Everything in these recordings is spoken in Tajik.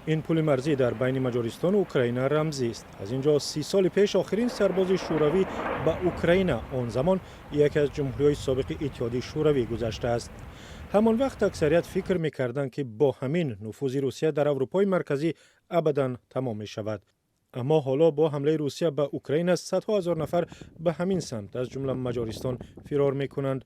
Ин пули марзӣ дар байни Маҷористону Украина рамзист. Аз ин ҷо 30 соли пеш охирин сарбози шӯравӣ ба Украина, он замон яке аз ҷумҳуриҳои собиқи Иттиҳоди Шӯравӣ, гузаштааст. Ҳамон вақт аксарият фикр мекарданд, ки бо ҳамин нуфузи Русия дар Аврупои Марказӣ абадан тамом мешавад. Аммо ҳоло бо ҳамлаи Русия ба Украина садҳо ҳазор нафар ба ҳамин самт, аз ҷумла Маҷористон, фирор мекунанд.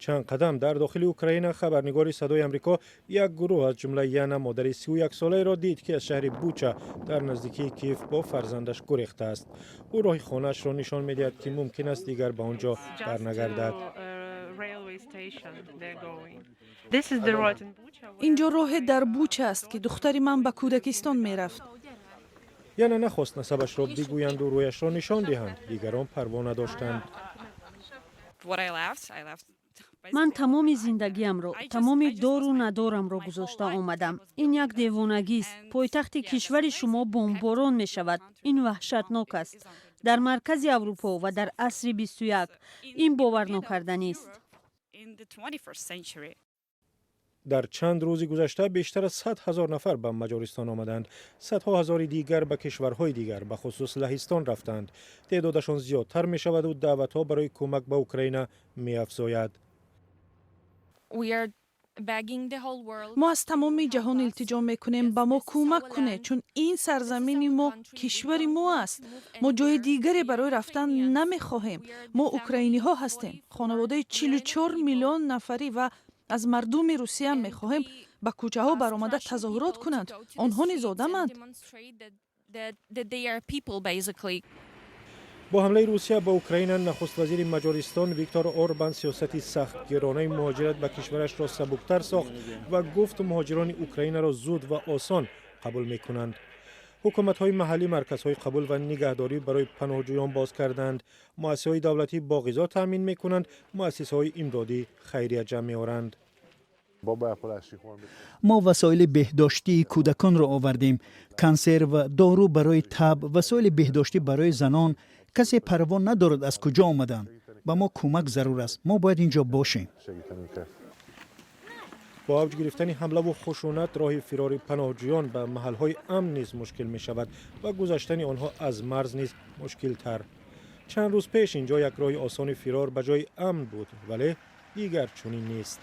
Чанд қадам дар дохили Украина хабарнигори Садои Амрико як гурӯҳ, аз ҷумла Яна, модари 31-солаеро дид, ки аз шаҳри Буча дар наздикии Киев бо фарзандаш гурехтааст. Ӯ роҳи хонаашро нишон медиҳад, ки мумкин аст дигар ба он ҷо барнагардад. Ин ҷо роҳе дар Буча аст, ки духтари ман ба кӯдакистон мерафт. Яна нахост насабашро бигӯянду рӯяшро нишон диҳанд. Дигарон парво надоштанд. Ман тамоми зиндагиамро, тамоми дору надорамро гузошта омадам. Ин як девонагист. Пойтахти кишвари шумо бомборон мешавад. Ин ваҳшатнок аст. Дар маркази Аврупо ва дар асри 21 ин боварнокарданист. Дар чанд рӯзи гузашта бештар аз 100 000 нафар ба Маҷористон омаданд. Садҳо ҳазори дигар ба кишварҳои дигар, бахусус Лаҳистон, рафтанд. Теъдодашон зиёдтар мешаваду даъватҳо барои кӯмак ба Украина меафзояд. Мо аз тамоми ҷаҳон илтиҷо мекунем: ба мо кӯмак кунед, чун ин сарзамини мо, кишвари мо аст. Мо ҷои дигаре барои рафтан намехоҳем. Мо украиниҳо ҳастем, хонаводаи 44 миллион нафарӣ, ва аз мардуми Русия мехоҳем ба кӯчаҳо баромада тазоҳурот кунанд. Онҳо низ одаманд. Бо ҳамлаи Русия ба Украина нахуствазири Маҷористон Виктор Орбан сиёсати сахтгиронаи муҳоҷират ба кишварашро сабуктар сохт ва гуфт, муҳоҷирони Украинаро зуд ва осон қабул мекунанд. Ҳукуматҳои маҳаллӣ марказҳои қабул ва нигаҳдорӣ барои паноҳҷӯён боз карданд. Муассисаҳои давлатӣ бо ғизо таъмин мекунанд, муассисаҳои имдодӣ хайрия ҷамъ меоранд. Мо васоили беҳдоштии кӯдаконро овардем: консерва, дору барои таб, васоили беҳдоштӣ барои занон. Касе парво надорад, аз куҷо омаданд. Ба мо кӯмак зарур аст. Мо бояд ин ҷо бошем. Бо авҷ гирифтани ҳамлаву хушунат роҳи фирори паноҳҷӯён ба маҳалҳои амн низ мушкил мешавад ва гузаштани онҳо аз марз низ мушкилтар. Чанд рӯз пеш ин ҷо як роҳи осони фирор ба ҷои амн буд, вале дигар чунин нест.